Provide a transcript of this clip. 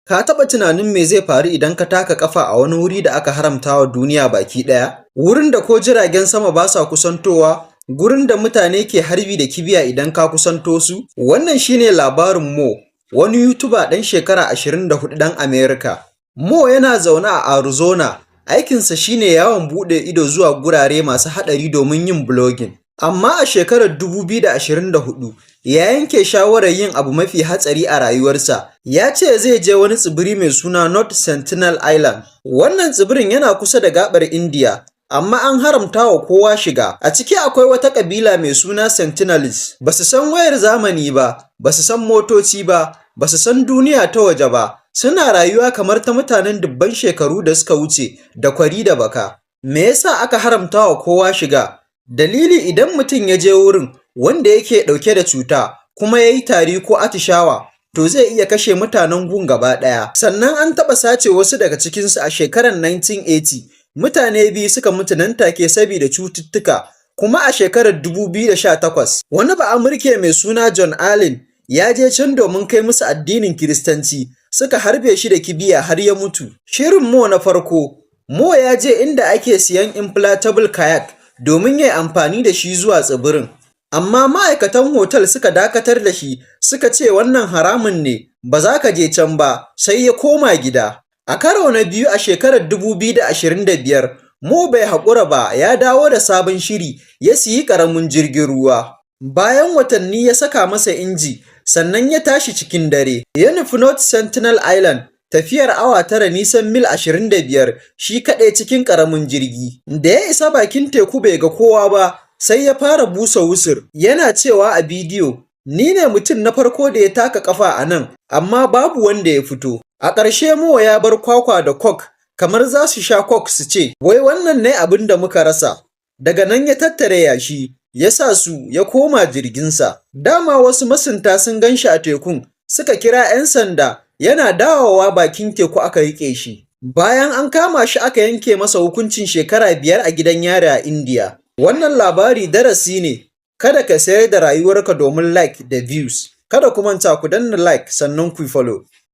Ka taɓa tunanin me zai faru idan ka taka ƙafa a wani wuri da aka haramtawa duniya baki ɗaya? Wurin da ko jiragen sama ba sa kusantowa, gurin da mutane ke harbi da kibiya idan ka kusanto su? Wannan shi ne labarin Mo, wani YouTuber ɗan shekara 24 ɗan America. Mo yana zaune a Arizona, aikinsa shi ne yawon buɗe ido zuwa gurare masu haɗari domin yin blogging. Amma a shekarar 2024, ya yanke shawarar yin abu mafi hatsari a rayuwarsa: ya ce zai je wani tsibiri mai suna North Sentinel Island. Wannan tsibirin yana kusa da gaɓar Indiya, amma an haramtawa kowa shiga. A ciki akwai wata ƙabila mai suna Sentinelese. Ba su san wayar zamani ba, ba su san motoci ba, ba su san duniya ta waje ba, suna rayuwa kamar ta mutanen dubban shekaru da suka wuce, da kwari da baka. Me ya sa aka haramtawa kowa shiga? Dalili, idan mutum ya je wurin, wanda yake ɗauke da cuta, kuma ya yi tari ko atishawa, to zai iya kashe mutanen gun gaba ɗaya. Sannan an taɓa sace wasu daga cikinsu a shekarar 1980, mutane biyu suka mutu nan take saboda cututtuka, kuma a shekarar 2018, wani Ba'amurke mai suna John Allen ya je can domin kai musu addinin Kiristanci, suka harbe shi da kibiya har ya mutu. Shirin Mo na farko: Mo ya je inda ake siyan inflatable kayak domin ya yi amfani da shi zuwa tsibirin. Amma ma'aikatan otal suka dakatar da shi, suka ce wannan haramun ne, ba za ka je can ba, sai ya koma gida. A karo na biyu, a shekarar 2025, Mo bai haƙura ba, ya dawo da sabon shiri: ya siyi ƙaramin jirgin ruwa. Bayan watanni ya saka masa inji, sannan ya tashi cikin dare, ya nufi North Sentinel Island, tafiyar awa 9, nisan mil 25, shi kaɗai cikin ƙaramin jirgi. Da ya isa bakin teku bai ga kowa ba, sai ya fara busa wusur, yana cewa a bidiyo, "Ni ne mutum na farko da ya taka ƙafa a nan, amma babu wanda ya fito." A ƙarshe Mo ya bar kwakwa da Coke, kamar za su sha Coke su ce, "Wai wannan ne abin da muka rasa." Daga nan ya tattara yashi, ya sa su, ya koma jirginsa. Dama wasu masunta sun gan shi a tekun, suka kira 'yan sanda, yana dawowa bakin teku aka riƙe shi. Bayan an kama shi, aka yanke masa hukuncin shekara 5 a gidan yari a Indiya. Wannan labari darasi ne: kada ka sayar da rayuwarka domin like da views. Kada ku manta ku danna like sannan ku yi follow.